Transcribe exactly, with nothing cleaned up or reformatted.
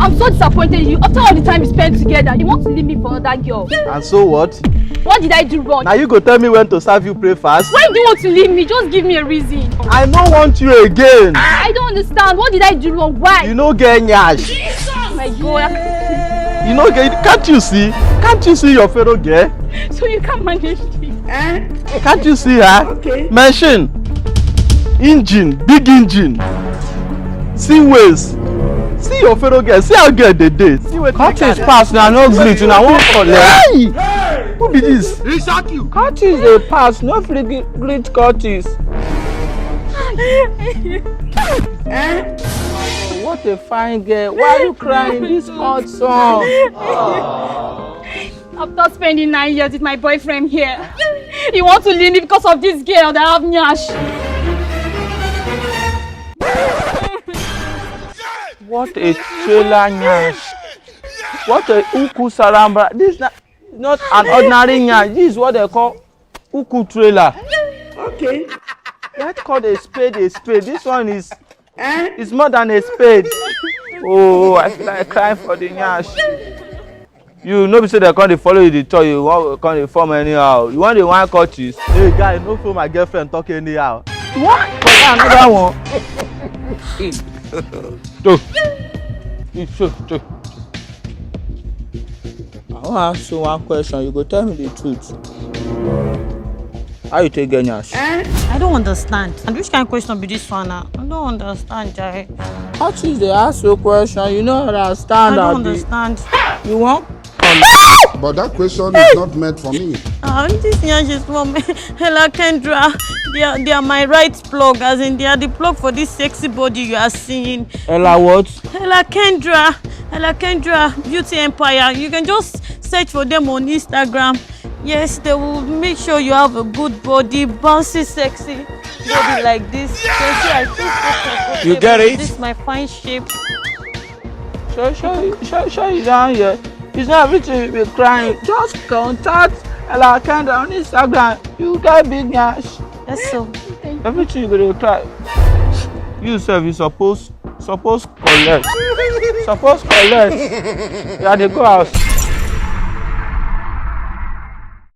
I'm so disappointed in you. After all the time we spent together, you want to leave me for another girl. And so what? What did I do wrong? Now you go tell me when to serve you breakfast. Why do you want to leave me? Just give me a reason. I no want you again. I don't understand. What did I do wrong? Why? You no get nyash. Oh my God. You no get. Can't you see? Can't you see your fellow girl? So you can't manage this. Can't you see her? Okay. Machine, engine, big engine. See ways. See your fellow girl. See how girl dey dey. See wetin. Curtis pass na no greet una wan collect. Hey! Who be this? Curtis dey pass no fit greet Curtis. What a fine girl. Why are you crying this hot song? After spending nine years with my boyfriend here, you want to leave me because of this girl that have nyash. What a trailer nyash. What a uku sarambra. This is not, not an ordinary nyash. This is what they call uku trailer. Okay. Let's call a spade a spade. This one is Eh? It's more than a spade. Oh, I feel like crying for the nyash. You no be say they come dey follow you dey talk, you wan come dey form anyhow. You wan dey whine Curtis? Hey guy, no follow my girlfriend talk anyhow. What? Another one. Do. You should do. I wan ask you one question. You go tell me the truth. How you take get nyash? I don't understand. And which kind of question be this one now? I don't understand, Jare. Curtis dey ask you question, you no understand. I don't Abi? Understand. You wan? But that question is not meant for me. Ah, this nyash is from Ella Kendra. They are, they are my right plug, as in they are the plug for this sexy body you are seeing. Ella what? Ella Kendra. Ella Kendra Beauty Empire. You can just search for them on Instagram. Yes, they will make sure you have a good body, bouncy, sexy body like this. You can see I feel so comfortable. You get it? This is my fine shape. Show, show, show, show you down here. It's not everything you be crying. Just contact Ella Kendra on Instagram. You get big nyash. That's so. Everything you go dey cry. You sef, you suppose, suppose collect. Suppose collect. Yeah, dey go house.